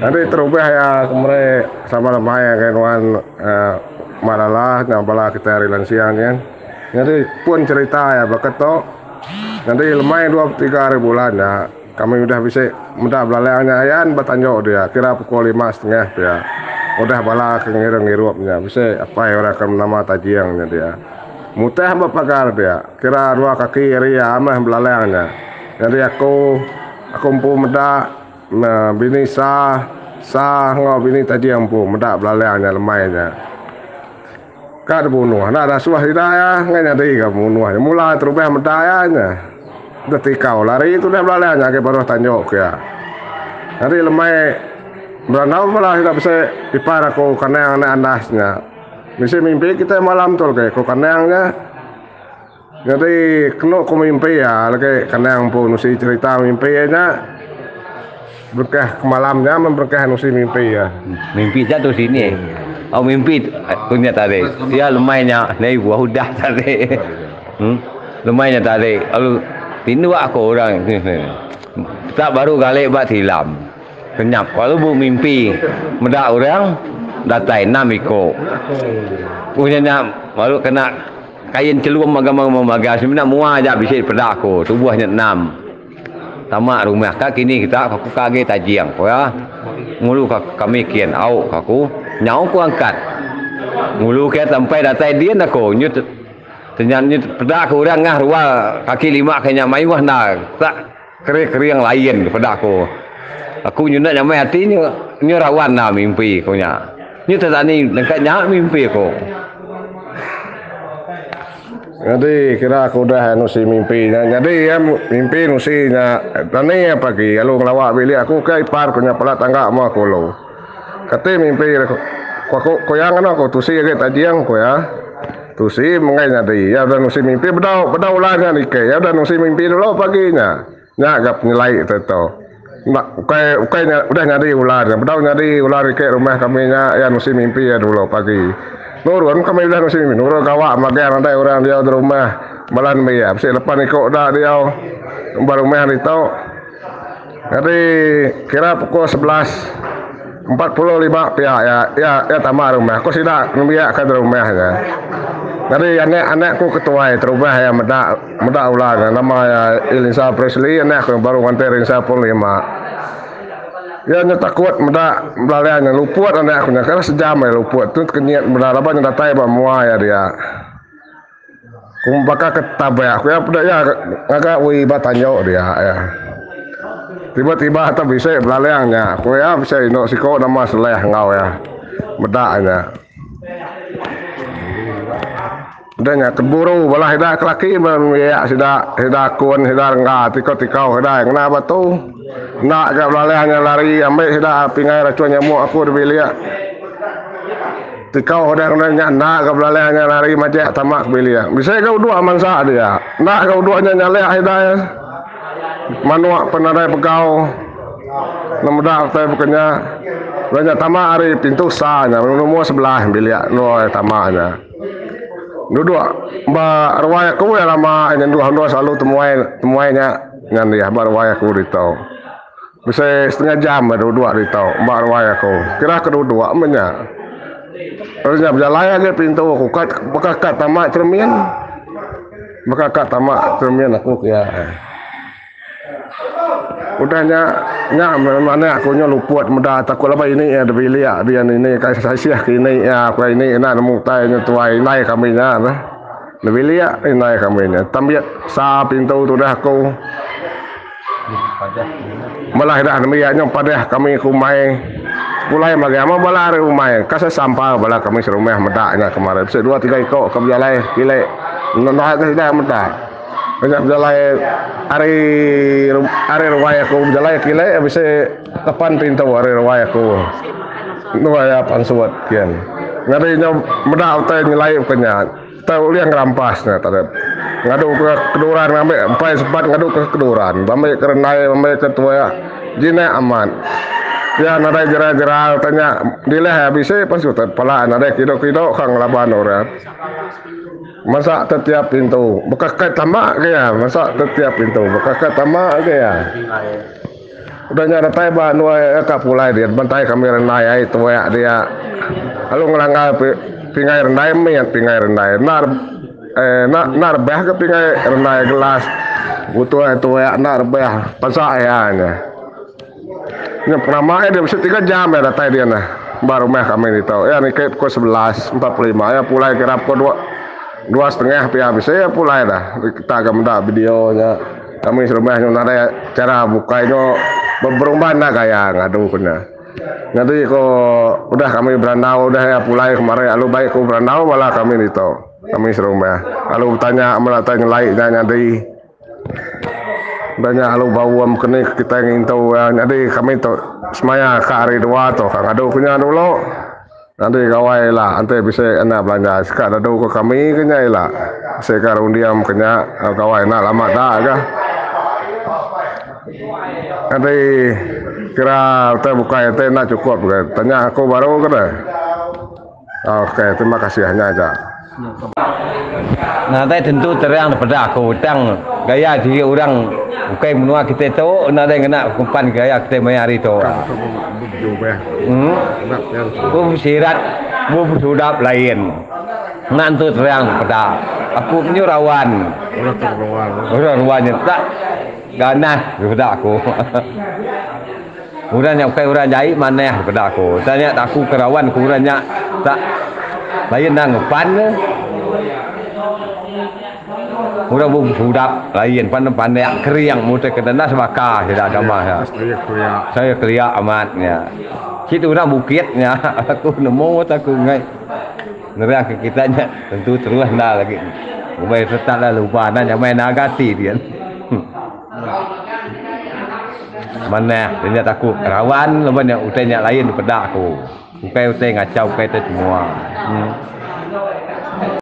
Nyadi terubah iya aku meri sama lemai ngagai nuan uhh Malala enggau bala kitai ari Lansia nyin. Nyadi pun cherita iya baka tu nyadi lemai 23 hari bulan nya kami udah bisi meda belalang nya ayan ba tanjok dia kira pukul lima setengah pia. Udah bala ke ngirup ngirup nya bisi apai orang ke benama Tajing nya dia. Mutah ba pagar dia kira dua kaki ari iya meh belalang nya. Nyadi aku aku empu meda Bini Sa, Sa enggau bini Tajing empu meda belalang nya lemai nya. Ka dibunuh enda dasuh sida iya enggai nyadi ga munuh nya. Mula terubah meda iya nya deh tikau lari tudah belalang nya agi baruh tanjok ke iya. Nyadi lemai berandau bala sida bisi ipar aku kanang anak andas nya. Bisi mimpi kitai malam tu legi ku kanang nya. Nyadi kenu ku mimpi iya legi kandang empu nusi cherita mimpi iya nya berengkah ke malam nya meh berengkah nusi mimpi iya. Mimpi nya tu sini. Oh mimpi ku nya tadi. Iya lemai nya ndai buah udah tadi. Em lemai nya tadi lalu tinduk aku orang tak baru gali ba tilam. Kenyap lalu bu mimpi meda orang datai enam iko. Udah nya baru kena Kain chelum mega mega semina mua aja bisi dipeda aku tubuh nya enam. Tama rumah ka kini kita aku ka agi tajing ku iya. Ngulu ka kami kin au ka aku nyau ku angkat. Ngulu ke sampai datai din aku nyut tenyan nyut peda ku orang ngah rua kaki lima ke nya mayuh enda tak kering kering lain peda aku. Aku nyunda nyamai ati nyu nyu rawan enda mimpi ku nya. Nya tedani nengka nya mimpi aku. Nyadi kira aku udah nusi mimpi nya. Nyadi iya mimpi nusi nya dani iya pagi lalu ngelawa bilik aku ke ipar ku nya pala tangga meh aku lu. Kati mimpi ku aku ku iya ngena aku tusi agi tajing ku iya. Tusi menggai nyadi iya udah nusi mimpi bedau bedau ulah nya niki iya udah nusi mimpi dulu pagi nya. Nya ga penyelai tu tu. Enda ukai ukai nya udah nyadi ular nya bedau nyadi ular ike rumah kami nya iya nusi mimpi iya dulu pagi. Nurun kami udah nusi mimpi nurun gawa magang nadai orang diau da rumah bala nembiak bisi lepan iko da diau ba rumah ditu. Nyadi kira pukul 11 45 pia iya iya iya tama rumah ku sida nembiak ka da rumah nya. Nyadi anak anak ku ketuai terubah iya meda meda ular nya nama iya Elinsa Presley anak ku baru nganti rinsa pun lima. Iya nya takut meda belalai nya luput anak ku nya kira sejam iya luput tu tekenyit meda laban iya datai ba mua iya dia. Ku baka ke tabak ku iya peda iya ngaga wi ba tanjok dia iya. Tiba tiba te bisi belalang nya ku iya bisi indu siko nama Seleh enggau iya meda nya. Udah nya keburu bala sida ke laki meh sida sida akun sida rengga tikau tikau sida ngena batu enda ga belalang nya lari ambi sida pingai racun nyamuk aku di bilik. Tikau udah kena nya enda ga belalai nya lari majak tama ke bilik. Bisi ga udok mansa dia. Enda ga udok nya nyalak sida iya. Manok pen nadai pegau nemeda utai baka nya. Udah nya tama ari pintu sa nya lumur sebelah bilik endur iya tama nya. Duduk ba ruai aku iya lama nyenduh endur selalu temuai temuai nya ngan iya ba ruai aku ditu. Bisi setengah jam ba duduk ditu ba ruai aku. Kira ke duduk meh nya. Terus nya bejalai agi pintu aku kat baka kat tama cermin. Baka kat tama cermin aku pia. Udah nya nya anak aku nya luput meda takut laban ini iya da bilik dian ini kai sisih ke ini iya ku ini enda nemu utai nya tuai indai kami nya neh. Da bilik indai kami nya. Tambit sa pintu tudah aku. Bala ida nembiak nya padah kami ke umai pulai magi ama bala ari umai ka sesampal bala kami serumah meda nya kemari bisi dua tiga iko ke bejalai kili enda ke sida meda nya bejalai ari ari ruai aku bejalai kili bisi depan pintu ari ruai aku endur iya pansut kian nyadi nya meda utai nyelai buka nya. Tau ulih ngerampas nya tadi. Ngadu ke keduran ngambi empai sempat ngadu ke keduran. Bambi ke rendai bambi ke tuak jinak amat. Iya nadai jera-jera utai nya dilih iya bisi pan sutet pala nadai kido-kido ka ngelaban orang. Masa tetiap pintu baka kai tama ke iya masa tetiap pintu baka kai tama ke iya. Udah nya datai ba endur iya ka pulai dia bantai kami rendai ai tuak dia lalu ngelanggar pingai rendai mit pingai rendai enda eh enda enda rebah ke pingai rendai gelas butul ai tuak enda rebah pansa iya nya. Nya pengelama iya dia bisi tiga jam iya datai dia nah ba rumah kami ditu. Iya niki pukul 11.45 iya pulai kira pukul dua dua setengah pia bisi iya pulai dah. Kita ga meda video nya. Kami serumah nyu nadai chara bukai nyu beberumban enda gaya ngadu ku nya. Nyadi ko udah kami berandau udah iya pulai kemari lalu bai ku berandau bala kami ditu. Kami serumah lalu betanya meda tai nyelai nya nyadi. Udah nya lalu baum ke ni kitai ngintu iya nyadi kami tu semaya ka hari dua tu ka ngadu ku nya dulu. Enti gawai ila enti bisi anak belanja sika dadu ke kami ke nya ila bisi ka runding ke nya gawai enda lama da ka. Enti kira utai bukai ti enda chukup ke tanya aku baru ke deh. Ok terima kasih nya aja. Nadai tentu terang peda aku tang gaya sigi orang ukai menua kitai tu nadai ngena kumpan gaya kitai maya hari tu. Bup sirat bup sudap lain enda entu terang peda aku nyu rawan. Orang ruan nya tak ganas peda aku. Orang nya ukai orang jai manah peda aku. Tang nya aku ke rawan ku orang nya tak lain enda ngepan ne. Orang bup sudap lain pan pandak kering mutai ke enda sebaka sida agama nya. Saya kelia amat nya. Situ orang bukit nya aku nemu aku ngai nerang ke kita nya tentu terus enda lagi. Ubai tetap lah lupa enda nyamai naga ati dian. Manah nya aku rawan laban nya utai nya lain peda aku. Ukai utai ngachau ukai utai semua.